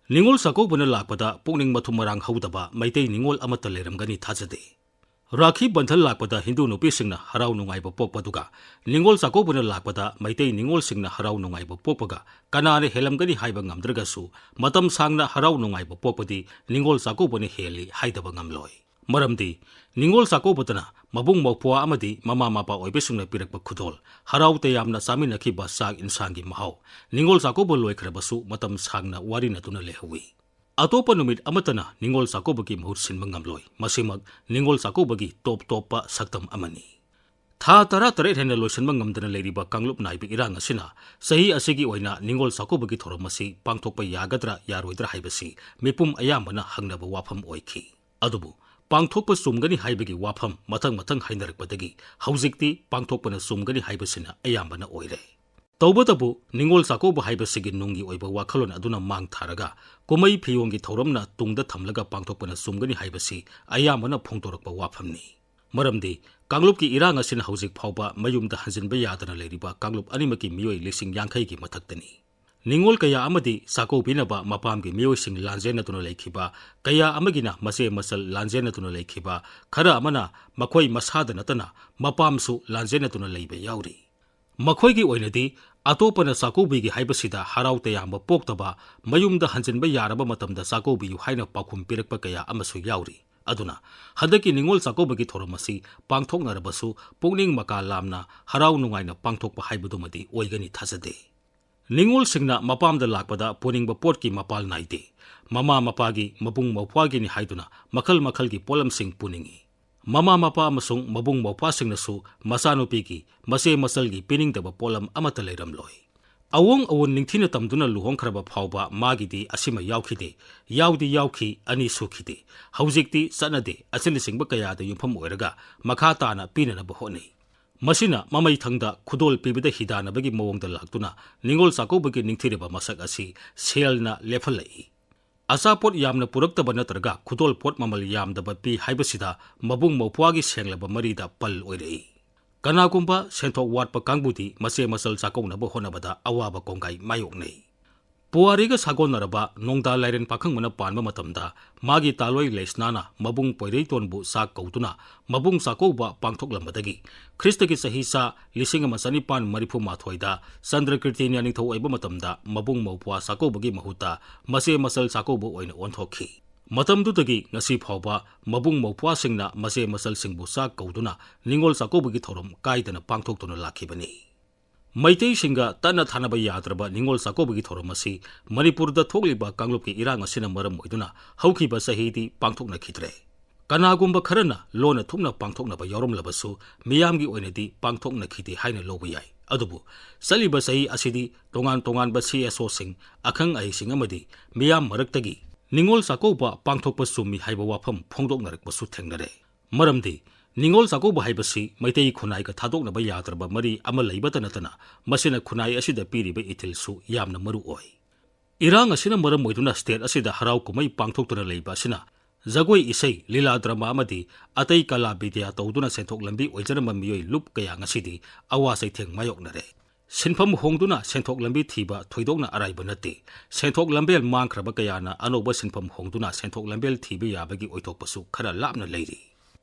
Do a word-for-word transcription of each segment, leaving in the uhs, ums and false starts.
ꯅꯤꯉꯣꯜ ꯆꯥꯛꯀꯧꯕꯅ ꯂꯥꯛꯄꯗ ꯄꯨꯛꯅꯤꯡ ꯃꯊꯨꯝ ꯃꯔꯥꯡ ꯍꯧꯗꯕ ꯃꯩꯇꯩ ꯅꯤꯉꯣꯜ ꯑꯃꯠꯇ ꯂꯩꯔꯝꯒꯅꯤ ꯊꯥꯖꯗꯦ꯫ ꯔꯥꯈꯤ ꯕꯟꯙꯟ ꯂꯥꯛꯄꯗ ꯍꯤꯟꯗꯨ ꯅꯨꯄꯤꯁꯤꯡꯅ ꯍꯔꯥꯎ ꯅꯨꯡꯉꯥꯏꯕ ꯄꯣꯛꯄ ꯑꯗꯨꯒ, ꯅꯤꯉꯣꯜ ꯆꯥꯛꯀꯧꯕꯅ ꯂꯥꯛꯄꯗ ꯃꯩꯇꯩ ꯅꯤꯉꯣꯜꯁꯤꯡꯅ ꯍꯔꯥꯎ ꯅꯨꯡꯉꯥꯏꯕ ꯄꯣꯛꯄꯒ ꯀꯅꯥꯅ ꯍꯦꯜꯂꯝꯒꯅꯤ ꯍꯥꯏꯕ ꯉꯝꯗ꯭ꯔꯒꯁꯨ, ꯃꯇꯝ ꯁꯥꯡꯅ ꯍꯔꯥꯎ ꯅꯨꯡꯉꯥꯏꯕ ꯄꯣꯛꯄꯗꯤ ꯅꯤꯉꯣꯜ ꯆꯥꯛꯀꯧꯕꯅ ꯍꯦꯜꯂꯤ ꯍꯥꯏꯗꯕ ꯉꯝꯂꯣꯏ꯫ ꯃꯔꯝꯗꯤ ꯅꯤꯉꯣꯜ ꯆꯥꯛꯀꯧꯕꯗꯅ ꯃꯕꯨꯡ ꯃꯧꯄ꯭ꯋꯥ ꯑꯃꯗꯤ ꯃꯃꯥ ꯃꯄꯥ ꯑꯣꯏꯕꯁꯤꯡꯅ ꯄꯤꯔꯛꯄ ꯈꯨꯗꯣꯜ, ꯍꯔꯥꯎ ꯇꯌꯥꯝꯅ ꯆꯥꯃꯤꯟꯅꯈꯤꯕ ꯆꯥꯛ ꯏꯟꯁꯥꯡꯒꯤ ꯃꯍꯥꯎ, ꯅꯤꯉꯣꯜ ꯆꯥꯛꯀꯧꯕ ꯂꯣꯏꯈ꯭ꯔꯕꯁꯨ ꯃꯇꯝ ꯁꯥꯡꯅ ꯋꯥꯔꯤꯅꯗꯨꯅ ꯂꯩꯍꯧꯋꯤ꯫ ꯑꯇꯣꯞꯄ ꯅꯨꯃꯤꯠ ꯑꯃꯠꯇꯅ ꯅꯤꯉꯣꯜ ꯆꯥꯛꯀꯧꯕꯒꯤ ꯃꯍꯨꯠ ꯁꯤꯟꯕ ꯉꯝꯂꯣꯏ꯫ ꯃꯁꯤꯃꯛ ꯅꯤꯉꯣꯜ ꯆꯥꯛꯀꯧꯕꯒꯤ ꯇꯣꯞ ꯇꯣꯞꯄ ꯁꯛꯇꯝ ꯑꯃꯅꯤ꯫ ꯊꯥ ꯇꯔꯥꯇꯔꯦꯠ ꯍꯦꯟꯅ ꯂꯣꯏꯁꯤꯟꯕ ꯉꯝꯗꯅ ꯂꯩꯔꯤꯕ ꯀꯥꯡꯂꯨꯞ ꯅꯥꯏꯕ ꯏꯔꯥꯡ ꯑꯁꯤꯅ ꯆꯍꯤ ꯑꯁꯤꯒꯤ ꯑꯣꯏꯅ ꯅꯤꯉꯣꯜ ꯆꯥꯛꯀꯧꯕꯒꯤ ꯊꯧꯔꯝ ꯑꯁꯤ ꯄꯥꯡꯊꯣꯛꯄ ꯌꯥꯒꯗ꯭ꯔꯥ ꯌꯥꯔꯣꯏꯗ꯭ꯔꯥ ꯍꯥꯏꯕꯁꯤ ꯃꯤꯄꯨꯝ ꯑꯌꯥꯝꯕꯅ ꯍꯪꯅꯕ ꯋꯥꯐꯝ ꯑꯣꯏꯈꯤ꯫ ꯑꯗꯨꯕꯨ ꯄꯥꯡꯊꯣꯛꯄ ꯆꯨꯝꯒꯅꯤ ꯍꯥꯏꯕꯒꯤ ꯋꯥꯐꯝ ꯃꯊꯪ ꯃꯊꯪ ꯍꯥꯏꯅꯔꯛꯄꯗꯒꯤ ꯍꯧꯖꯤꯛꯇꯤ ꯄꯥꯡꯊꯣꯛꯄꯅ ꯆꯨꯝꯒꯅꯤ ꯍꯥꯏꯕꯁꯤꯅ ꯑꯌꯥꯝꯕꯅ ꯑꯣꯏꯔꯦ꯫ ꯇꯧꯕꯇꯕꯨ ꯅꯤꯉꯣꯜ ꯆꯥꯛꯀꯧꯕ ꯍꯥꯏꯕꯁꯤꯒꯤ ꯅꯨꯡꯒꯤ ꯑꯣꯏꯕ ꯋꯥꯈꯜꯂꯣꯟ ꯑꯗꯨꯅ ꯃꯥꯡ ꯊꯥꯔꯒ ꯀꯨꯝꯍꯩ ꯐꯤꯌꯣꯡꯒꯤ ꯊꯧꯔꯝꯅ ꯇꯨꯡꯗ ꯊꯝꯂꯒ ꯄꯥꯡꯊꯣꯛꯄꯅ ꯆꯨꯝꯒꯅꯤ ꯍꯥꯏꯕꯁꯤ ꯑꯌꯥꯝꯕꯅ ꯐꯣꯡꯗꯣꯔꯛꯄ ꯋꯥꯐꯝꯅꯤ꯫ ꯃꯔꯝꯗꯤ ꯀꯥꯡꯂꯨꯞꯀꯤ ꯏꯔꯥꯡ ꯑꯁꯤꯅ ꯍꯧꯖꯤꯛ ꯐꯥꯎꯕ ꯃꯌꯨꯝꯗ ꯍꯟꯖꯤꯟꯕ ꯌꯥꯗꯅ ꯂꯩꯔꯤꯕ ꯀꯥꯡꯂꯨꯞ ꯑꯅꯤꯃꯛꯀꯤ ꯃꯤꯑꯣꯏ ꯂꯤꯁꯤꯡ ꯌꯥꯡꯈꯩꯒꯤ ꯃꯊꯛꯇꯅꯤ꯫ ꯅꯤꯉꯣꯜ ꯀꯌꯥ ꯑꯃꯗꯤ ꯆꯥꯛꯀꯧꯕꯤꯅꯕ ꯃꯄꯥꯝꯒꯤ ꯃꯤꯑꯣꯏꯁꯤꯡ ꯂꯥꯟꯖꯦꯟꯅꯗꯨꯅ ꯂꯩꯈꯤꯕ, ꯀꯌꯥ ꯑꯃꯒꯤꯅ ꯃꯆꯦ ꯃꯆꯜ ꯂꯥꯟꯖꯦꯟꯅꯗꯨꯅ ꯂꯩꯈꯤꯕ, ꯈꯔ ꯑꯃꯅ ꯃꯈꯣꯏ ꯃꯁꯥꯗ ꯅꯠꯇꯅ ꯃꯄꯥꯝꯁꯨ ꯂꯥꯟꯖꯦꯟꯅꯗꯨꯅ ꯂꯩꯕ ꯌꯥꯎꯔꯤ꯫ ꯃꯈꯣꯏꯒꯤ ꯑꯣꯏꯅꯗꯤ ꯑꯇꯣꯞꯄꯅ ꯆꯥꯛꯀꯧꯕꯤꯒꯦ ꯍꯥꯏꯕꯁꯤꯗ ꯍꯔꯥꯎ ꯇꯌꯥꯝꯕ ꯄꯣꯛꯇꯕ, ꯃꯌꯨꯝꯗ ꯍꯟꯖꯤꯟꯕ ꯌꯥꯔꯕ ꯃꯇꯝꯗ ꯆꯥꯛꯀꯧꯕꯤꯌꯨ ꯍꯥꯏꯅ ꯄꯥꯎꯈꯨꯝ ꯄꯤꯔꯛꯄ ꯀꯌꯥ ꯑꯃꯁꯨ ꯌꯥꯎꯔꯤ꯫ ꯑꯗꯨꯅ ꯍꯟꯗꯛꯀꯤ ꯅꯤꯉꯣꯜ ꯆꯥꯛꯀꯧꯕꯒꯤ ꯊꯧꯔꯝ ꯑꯁꯤ ꯄꯥꯡꯊꯣꯛꯅꯔꯕꯁꯨ ꯄꯨꯛꯅꯤꯡ ꯃꯀꯥ ꯂꯥꯝꯅ ꯍꯔꯥꯎ ꯅꯨꯡꯉꯥꯏꯅ ꯄꯥꯡꯊꯣꯛꯄ ꯍꯥꯏꯕꯗꯨꯃꯗꯤ ꯑꯣꯏꯒꯅꯤ ꯊꯥꯖꯗꯦ꯫ ꯅꯤꯉꯣꯜꯁꯤꯡꯅ ꯃꯄꯥꯝꯗ ꯂꯥꯛꯄꯗ ꯄꯨꯅꯤꯡꯕ ꯄꯣꯠꯀꯤ ꯃꯄꯥꯜ ꯅꯥꯏꯗꯦ꯫ ꯃꯃꯥ ꯃꯄꯥꯒꯤ, ꯃꯕꯨꯡ ꯃꯧꯄ꯭ꯋꯥꯒꯤꯅꯤ ꯍꯥꯏꯗꯨꯅ ꯃꯈꯜ ꯃꯈꯜꯒꯤ ꯄꯣꯠꯂꯝꯁꯤꯡ ꯄꯨꯅꯤꯡꯏ꯫ ꯃꯃꯥ ꯃꯄꯥ ꯑꯃꯁꯨꯡ ꯃꯕꯨꯡ ꯃꯧꯄ꯭ꯋꯥꯁꯤꯡꯅꯁꯨ ꯃꯆꯥꯅꯨꯄꯤꯒꯤ, ꯃꯆꯦ ꯃꯆꯜꯒꯤ ꯄꯤꯅꯤꯡꯗꯕ ꯄꯣꯠꯂꯝ ꯑꯃꯠꯇ ꯂꯩꯔꯝꯂꯣꯏ꯫ ꯑꯋꯣꯡ ꯑꯋꯣꯟ ꯅꯤꯡꯊꯤꯅ ꯇꯝꯗꯨꯅ ꯂꯨꯍꯣꯡꯈ꯭ꯔꯕ ꯐꯥꯎꯕ ꯃꯥꯒꯤꯗꯤ ꯑꯁꯤꯃ ꯌꯥꯎꯈꯤꯗꯦ, ꯌꯥꯎꯗꯤ ꯌꯥꯎꯈꯤ, ꯑꯅꯤ ꯁꯨꯈꯤꯗꯦ꯫ ꯍꯧꯖꯤꯛꯇꯤ ꯆꯠꯅꯗꯦ ꯑꯁꯤꯅꯆꯤꯡꯕ ꯀꯌꯥꯗ ꯌꯨꯝꯐꯝ ꯑꯣꯏꯔꯒ ꯃꯈꯥ ꯇꯥꯅ ꯄꯤꯅꯅꯕ ꯍꯣꯠꯅꯩ꯫ ꯃꯁꯤꯅ ꯃꯃꯩꯊꯪꯗ ꯈꯨꯗꯣꯜ ꯄꯤꯕꯗ ꯍꯤꯗꯥꯟꯅꯕꯒꯤ ꯃꯑꯣꯡꯗ ꯂꯥꯛꯇꯨꯅ ꯅꯤꯉꯣꯜ ꯆꯥꯛꯀꯧꯕꯒꯤ ꯅꯤꯡꯊꯤꯔꯕ ꯃꯁꯛ ꯑꯁꯤ ꯁꯦꯜꯅ ꯂꯦꯞꯍꯜꯂꯛꯏ꯫ ꯑꯆꯥꯄꯣꯠ ꯌꯥꯝꯅ ꯄꯨꯔꯛꯇꯕ ꯅꯠꯇ꯭ꯔꯒ ꯈꯨꯗꯣꯜ ꯄꯣꯠ ꯃꯃꯜ ꯌꯥꯝꯗꯕ ꯄꯤ ꯍꯥꯏꯕꯁꯤꯗ ꯃꯕꯨꯡ ꯃꯧꯄ꯭ꯋꯥꯒꯤ ꯁꯦꯡꯂꯕ ꯃꯔꯤꯗ ꯄꯜ ꯑꯣꯏꯔꯛꯏ꯫ ꯀꯅꯥꯒꯨꯝꯕ ꯁꯦꯟꯊꯣꯛ ꯋꯥꯠꯄ ꯀꯥꯡꯕꯨꯗꯤ ꯃꯆꯦ ꯃꯆꯜ ꯆꯥꯛꯀꯧꯅꯕ ꯍꯣꯠꯅꯕꯗ ꯑꯋꯥꯕ ꯀꯣꯡꯒꯥꯏ ꯃꯥꯌꯣꯛꯅꯩ꯫ ꯄꯨꯋꯥꯔꯤꯒ ꯁꯥꯒꯣꯟꯅꯔꯕ ꯅꯣꯡꯗꯥ ꯂꯥꯏꯔꯦꯟ ꯄꯥꯈꯪꯕꯅ ꯄꯥꯟꯕ ꯃꯇꯝꯗ ꯃꯥꯒꯤ ꯇꯥꯂꯣꯏ ꯂꯩꯁꯅꯥꯅ ꯃꯕꯨꯡ ꯄꯣꯏꯔꯩꯇꯣꯟꯕꯨ ꯆꯥꯛ ꯀꯧꯗꯨꯅ ꯃꯕꯨꯡ ꯆꯥꯛꯀꯧꯕ ꯄꯥꯡꯊꯣꯛꯂꯝꯕꯗꯒꯤ ꯈ꯭ꯔꯤꯁꯇꯒꯤ ꯆꯍꯤ ꯆꯥ ꯂꯤꯁꯤꯡ ꯑꯃ ꯆꯅꯤꯄꯥꯟ ꯃꯔꯤꯐꯨ ꯃꯥꯊꯣꯏꯗ ꯆꯟꯗ꯭ꯔꯀꯤꯔꯇꯤ ꯅꯤꯡꯊꯧ ꯑꯣꯏꯕ ꯃꯇꯝꯗ ꯃꯕꯨꯡ ꯃꯧꯄ꯭ꯋꯥ ꯆꯥꯛꯀꯧꯕꯒꯤ ꯃꯍꯨꯠꯇ ꯃꯆꯦ ꯃꯆꯜ ꯆꯥꯛꯀꯧꯕ ꯑꯣꯏꯅ ꯑꯣꯟꯊꯣꯛꯈꯤ꯫ ꯃꯇꯝꯗꯨꯗꯒꯤ ꯉꯁꯤ ꯐꯥꯎꯕ ꯃꯕꯨꯡ ꯃꯧꯄ꯭ꯋꯥꯁꯤꯡꯅ ꯃꯆꯦ ꯃꯆꯜꯁꯤꯡꯕꯨ ꯆꯥꯛ ꯀꯧꯗꯨꯅ ꯅꯤꯉꯣꯜ ꯆꯥꯛꯀꯧꯕꯒꯤ ꯊꯧꯔꯝ ꯀꯥꯏꯗꯅ ꯄꯥꯡꯊꯣꯛꯇꯨꯅ ꯂꯥꯛꯈꯤꯕꯅꯤ꯫ ꯃꯩꯇꯩꯁꯤꯡꯒ ꯇꯠꯅ ꯊꯥꯅꯕ ꯌꯥꯗ꯭ꯔꯕ ꯅꯤꯉꯣꯜ ꯆꯥꯛꯀꯧꯕꯒꯤ ꯊꯧꯔꯝ ꯑꯁꯤ ꯃꯅꯤꯄꯨꯔꯗ ꯊꯣꯛꯂꯤꯕ ꯀꯥꯡꯂꯨꯞꯀꯤ ꯏꯔꯥꯡ ꯑꯁꯤꯅ ꯃꯔꯝ ꯑꯣꯏꯗꯨꯅ ꯍꯧꯈꯤꯕ ꯆꯍꯤꯗꯤ ꯄꯥꯡꯊꯣꯛꯅꯈꯤꯗ꯭ꯔꯦ꯫ ꯀꯅꯥꯒꯨꯝꯕ ꯈꯔꯅ ꯂꯣꯟꯅ ꯊꯨꯞꯅ ꯄꯥꯡꯊꯣꯛꯅꯕ ꯌꯥꯎꯔꯝꯂꯕꯁꯨ, ꯃꯤꯌꯥꯝꯒꯤ ꯑꯣꯏꯅꯗꯤ ꯄꯥꯡꯊꯣꯛꯅꯈꯤꯗꯦ ꯍꯥꯏꯅ ꯂꯧꯕ ꯌꯥꯏ꯫ ꯑꯗꯨꯕꯨ ꯆꯠꯂꯤꯕ ꯆꯍꯤ ꯑꯁꯤꯗꯤ ꯇꯣꯉꯥꯟ ꯇꯣꯉꯥꯟꯕ ꯁꯤ ꯑꯦꯁ ꯑꯣꯁꯤꯡ, ꯑꯈꯪ ꯑꯍꯩꯁꯤꯡ ꯑꯃꯗꯤ ꯃꯤꯌꯥꯝ ꯃꯔꯛꯇꯒꯤ ꯅꯤꯉꯣꯜ ꯆꯥꯛꯀꯧꯕ ꯄꯥꯡꯊꯣꯛꯄ ꯆꯨꯝꯃꯤ ꯍꯥꯏꯕ ꯋꯥꯐꯝ ꯐꯣꯡꯗꯣꯛꯅꯔꯛꯄꯁꯨ ꯊꯦꯡꯅꯔꯦ꯫ ꯃꯔꯝꯗꯤ ꯅꯤꯉꯣꯜ ꯆꯥꯛꯀꯧꯕ ꯍꯥꯏꯕꯁꯤ ꯃꯩꯇꯩ ꯈꯨꯟꯅꯥꯏꯒ ꯊꯥꯗꯣꯛꯅꯕ ꯌꯥꯗ꯭ꯔꯕ ꯃꯔꯤ ꯑꯃ ꯂꯩꯕꯇ ꯅꯠꯇꯅ, ꯃꯁꯤꯅ ꯈꯨꯟꯅꯥꯏ ꯑꯁꯤꯗ ꯄꯤꯔꯤꯕ ꯏꯊꯤꯜꯁꯨ ꯌꯥꯝꯅ ꯃꯔꯨ ꯑꯣꯏ꯫ ꯏꯔꯥꯡ ꯑꯁꯤꯅ ꯃꯔꯝ ꯑꯣꯏꯗꯨꯅ ꯁ꯭ꯇꯦꯠ ꯑꯁꯤꯗ ꯍꯔꯥꯎ ꯀꯨꯝꯍꯩ ꯄꯥꯡꯊꯣꯛꯇꯨꯅ ꯂꯩꯕ ꯑꯁꯤꯅ ꯖꯒꯣꯏ ꯏꯁꯩ, ꯂꯤꯂꯥ ꯗ꯭ꯔꯃꯥ ꯑꯃꯗꯤ ꯑꯇꯩ ꯀꯂꯥ ꯕꯤꯗ꯭ꯌꯥ ꯇꯧꯗꯨꯅ ꯁꯦꯟꯊꯣꯛ ꯂꯝꯕꯤ ꯑꯣꯏꯖꯔꯝꯕ ꯃꯤꯑꯣꯏ ꯂꯨꯞ ꯀꯌꯥ ꯉꯁꯤꯗꯤ ꯑꯋꯥ ꯆꯩꯊꯦꯡ ꯃꯥꯌꯣꯛꯅꯔꯦ꯫ ꯁꯤꯟꯐꯝ ꯍꯣꯡꯗꯨꯅ ꯁꯦꯟꯊꯣꯛ ꯂꯝꯕꯤ ꯊꯤꯕ ꯊꯣꯏꯗꯣꯛꯅ ꯑꯔꯥꯏꯕ ꯅꯠꯇꯦ꯫ ꯁꯦꯟꯊꯣꯛ ꯂꯝꯕꯦꯜ ꯃꯥꯡꯈ꯭ꯔꯕ ꯀꯌꯥꯅ ꯑꯅꯧꯕ ꯁꯤꯟꯐꯝ ꯍꯣꯡꯗꯨꯅ ꯁꯦꯟꯊꯣꯛ ꯂꯝꯕꯦꯜ ꯊꯤꯕ ꯌꯥꯕꯒꯤ ꯑꯣꯏꯊꯣꯛꯄꯁꯨ ꯈꯔ ꯂꯥꯞꯅ ꯂꯩꯔꯤ꯫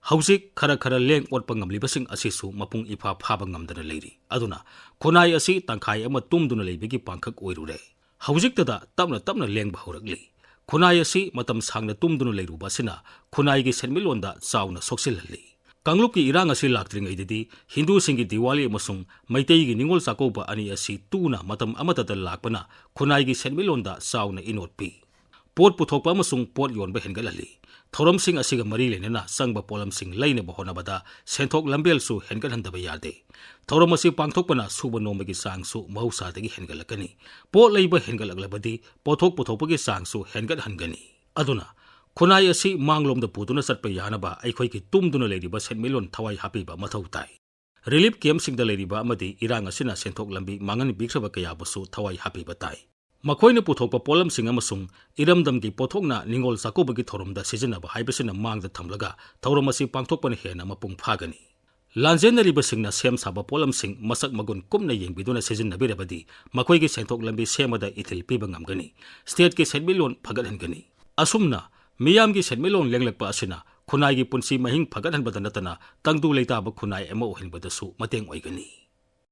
ꯍꯧꯖꯤꯛ ꯈꯔ ꯈꯔ ꯂꯦꯡ ꯑꯣꯠꯄ ꯉꯝꯂꯤꯕꯁꯤꯡ ꯑꯁꯤꯁꯨ ꯃꯄꯨꯡ ꯏꯐꯥ ꯐꯥꯕ ꯉꯝꯗꯅ ꯂꯩꯔꯤ꯫ ꯑꯗꯨꯅ ꯈꯨꯟꯅꯥꯏ ꯑꯁꯤ ꯇꯪꯈꯥꯏ ꯑꯃ ꯇꯨꯝꯗꯨꯅ ꯂꯩꯕꯒꯤ ꯄꯥꯡꯈꯛ ꯑꯣꯏꯔꯨꯔꯦ꯫ ꯍꯧꯖꯤꯛꯇꯗ ꯇꯞꯅ ꯇꯞꯅ ꯂꯦꯡꯕ ꯍꯧꯔꯛꯂꯤ꯫ ꯈꯨꯟꯅꯥꯏ ꯑꯁꯤ ꯃꯇꯝ ꯁꯥꯡꯅ ꯇꯨꯝꯗꯨꯅ ꯂꯩꯔꯨꯕ ꯑꯁꯤꯅ ꯈꯨꯟꯅꯥꯏꯒꯤ ꯁꯦꯟꯃꯤꯠꯂꯣꯟꯗ ꯆꯥꯎꯅ ꯁꯣꯛꯆꯤꯜꯍꯜꯂꯤ꯫ ꯀꯥꯡꯂꯨꯞꯀꯤ ꯏꯔꯥꯡ ꯑꯁꯤ ꯂꯥꯛꯇ꯭ꯔꯤꯉꯩꯗꯗꯤ ꯍꯤꯟꯗꯨꯁꯤꯡꯒꯤ ꯗꯤꯋꯥꯂꯤ ꯑꯃꯁꯨꯡ ꯃꯩꯇꯩꯒꯤ ꯅꯤꯉꯣꯜ ꯆꯥꯛꯀꯧꯕ ꯑꯅꯤ ꯑꯁꯤ ꯇꯨꯅ ꯃꯇꯝ ꯑꯃꯠꯇꯗ ꯂꯥꯛꯄꯅ ꯈꯨꯟꯅꯥꯏꯒꯤ ꯁꯦꯟꯃꯤꯠꯂꯣꯟꯗ ꯆꯥꯎꯅ ꯏꯅꯣꯠ ꯄꯤ꯫ ꯄꯣꯠ ꯄꯨꯊꯣꯛꯄ ꯑꯃꯁꯨꯡ ꯄꯣꯠ ꯌꯣꯟꯕ ꯍꯦꯟꯒꯠꯍꯜꯂꯤ꯫ ꯊꯧꯔꯝꯁꯤꯡ ꯑꯁꯤꯒ ꯃꯔꯤ ꯂꯩꯅꯅ ꯆꯪꯕ ꯄꯣꯠꯂꯝꯁꯤꯡ ꯂꯩꯅꯕ ꯍꯣꯠꯅꯕꯗ ꯁꯦꯟꯊꯣꯛ ꯂꯝꯕꯦꯜꯁꯨ ꯍꯦꯟꯒꯠꯍꯟꯗꯕ ꯌꯥꯗꯦ꯫ ꯊꯧꯔꯝ ꯑꯁꯤ ꯄꯥꯡꯊꯣꯛꯄꯅ ꯁꯨꯕ ꯅꯣꯝꯕꯒꯤ ꯆꯥꯡꯁꯨ ꯃꯍꯧꯁꯥꯗꯒꯤ ꯍꯦꯟꯒꯠꯂꯛꯀꯅꯤ꯫ ꯄꯣꯠ ꯂꯩꯕ ꯍꯦꯟꯒꯠꯂꯛꯂꯕꯗꯤ ꯄꯣꯠꯊꯣꯛ ꯄꯨꯊꯣꯛꯄꯒꯤ ꯆꯥꯡꯁꯨ ꯍꯦꯟꯒꯠꯍꯟꯒꯅꯤ꯫ ꯑꯗꯨꯅ ꯈꯨꯟꯅꯥꯏ ꯑꯁꯤ ꯃꯥꯡꯂꯣꯝꯗ ꯄꯨꯗꯨꯅ ꯆꯠꯄ ꯌꯥꯅꯕ ꯑꯩꯈꯣꯏꯒꯤ ꯇꯨꯝꯗꯨꯅ ꯂꯩꯔꯤꯕ ꯁꯦꯟꯃꯤꯠꯂꯣꯟ ꯊꯋꯥꯏ ꯍꯥꯞꯄꯤꯕ ꯃꯊꯧ ꯇꯥꯏ꯫ ꯔꯤꯂꯤꯐ ꯀꯦꯝꯞꯁꯤꯡꯗ ꯂꯩꯔꯤꯕ ꯑꯃꯗꯤ ꯏꯔꯥꯡ ꯑꯁꯤꯅ ꯁꯦꯟꯊꯣꯛ ꯂꯝꯕꯤ ꯃꯥꯡꯍꯟꯕꯤꯈ꯭ꯔꯕ ꯀꯌꯥꯕꯨꯁꯨ ꯊꯋꯥꯏ ꯍꯥꯞꯄꯤꯕ ꯇꯥꯏ꯫ ꯃꯈꯣꯏꯅ ꯄꯨꯊꯣꯛꯄ ꯄꯣꯠꯂꯝꯁꯤꯡ ꯑꯃꯁꯨꯡ ꯏꯔꯝꯗꯝꯒꯤ ꯄꯣꯠꯊꯣꯛꯅ ꯅꯤꯉꯣꯜ ꯆꯥꯛꯀꯧꯕꯒꯤ ꯊꯧꯔꯝꯗ ꯁꯤꯖꯤꯟꯅꯕ ꯍꯥꯏꯕꯁꯤꯅ ꯃꯥꯡꯗ ꯊꯝꯂꯒ ꯊꯧꯔꯝ ꯑꯁꯤ ꯄꯥꯡꯊꯣꯛꯄꯅ ꯍꯦꯟꯅ ꯃꯄꯨꯡ ꯐꯥꯒꯅꯤ꯫ ꯂꯥꯟꯖꯦꯟꯅꯔꯤꯕꯁꯤꯡꯅ ꯁꯦꯝ ꯁꯥꯕ ꯄꯣꯠꯂꯝꯁꯤꯡ ꯃꯁꯛ ꯃꯒꯨꯟ ꯀꯨꯞꯅ ꯌꯦꯡꯕꯤꯗꯨꯅ ꯁꯤꯖꯤꯟꯅꯕꯤꯔꯕꯗꯤ ꯃꯈꯣꯏꯒꯤ ꯁꯦꯟꯊꯣꯛ ꯂꯝꯕꯤ ꯁꯦꯝꯕꯗ ꯏꯊꯤꯜ ꯄꯤꯕ ꯉꯝꯒꯅꯤ꯫ ꯁ꯭ꯇꯦꯠꯀꯤ ꯁꯦꯟꯃꯤꯠꯂꯣꯟ ꯐꯒꯠꯍꯟꯒꯅꯤ꯫ ꯑꯁꯨꯝꯅ ꯃꯤꯌꯥꯝꯒꯤ ꯁꯦꯟꯃꯤꯠꯂꯣꯟ ꯂꯦꯡꯂꯛꯄ ꯑꯁꯤꯅ ꯈꯨꯟꯅꯥꯏꯒꯤ ꯄꯨꯟꯁꯤ ꯃꯍꯤꯡ ꯐꯒꯠꯍꯟꯕꯗ ꯅꯠꯇꯅ ꯇꯪꯗꯨ ꯂꯩꯇꯥꯕ ꯈꯨꯟꯅꯥꯏ ꯑꯃ ꯑꯣꯏꯍꯟꯕꯗꯁꯨ ꯃꯇꯦꯡ ꯑꯣꯏꯒꯅꯤ꯫